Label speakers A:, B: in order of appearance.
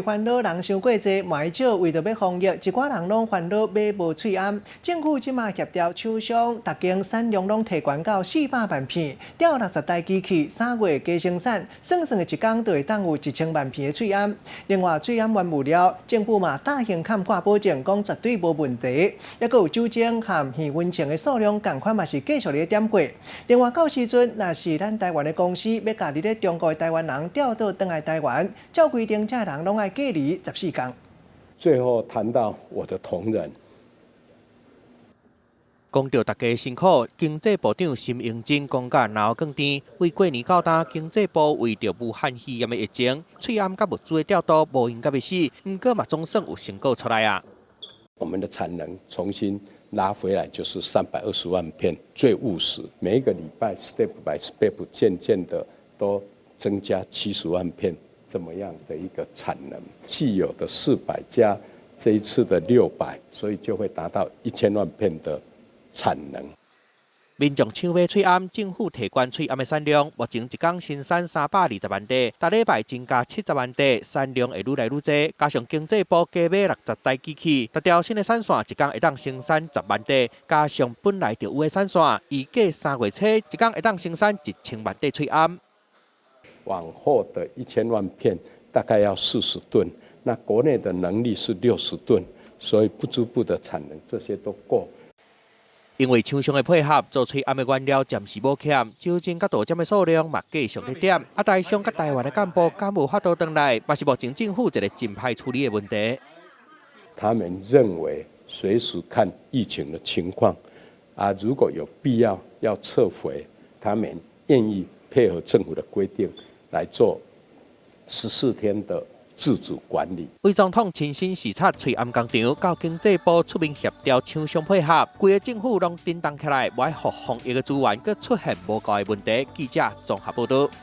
A: 煩惱人傷過濟，嘛愛少，為著欲防疫，一寡人攏煩惱買無喙罨。政府這馬協調廠商，逐間產量攏提懸到400萬片，調60台機器，3月加生產，算算一工就會當有1000萬片的喙罨。另外，喙罨原物料，政府嘛大型砍掛保證，講絕對無問題。抑閣有酒精和耳溫槍的數量仝款嘛是繼續咧點貨。另外，到時陣，若是咱台灣的公司欲共佇咧中國的台灣人調倒轉來台灣，照規定，這人攏愛隔離14工。
B: 最後談到我的同仁，
C: 講著大家辛苦，經濟部長沈榮津講甲嚨哽甜。為過年到今，經濟部為著武漢肺炎的疫情，喙罨佮物資的調度無閒佮欲死，毋過嘛總算有成果出來啊。
B: 我們的產能重新拉回來，就是320萬片，最務實。每一個禮拜 step by step，漸漸的都增加70萬片。這麼樣的一個產能，既有的400加這一次的600，所以就會達到1000萬片的產能。
C: 民眾搶買喙罨，政府提懸喙罨的產量，目前一工生產320萬塊，逐禮拜增加70萬塊，產量會愈來愈濟。加上經濟部加買60台機器，逐條新的產線一工會當生產10萬塊，加上本來就有的產線，預計3月初一工會當生產1000萬塊喙罨。
B: 往後的一千萬片大概要40噸，那國內的能力是60噸，所以不足部的產能這些都夠。
C: 因為廠商的配合，做喙罨的原料暫時無欠，酒精佮杜針的數量嘛繼續咧點。啊，台商佮台灣的幹部敢有法度轉來，嘛是目前政府一個真歹處理的問題。
B: 他們認為隨時看疫情的情況，啊，如果有必要要撤回，他們願意配合政府的規定來做14天的自主管理。
C: 魏總統親身視察喙罨工廠，到經濟部出面協調廠商配合，規個政府攏叮當起來，無愛予防疫的資源閣出現無夠的問題。記者綜合報導。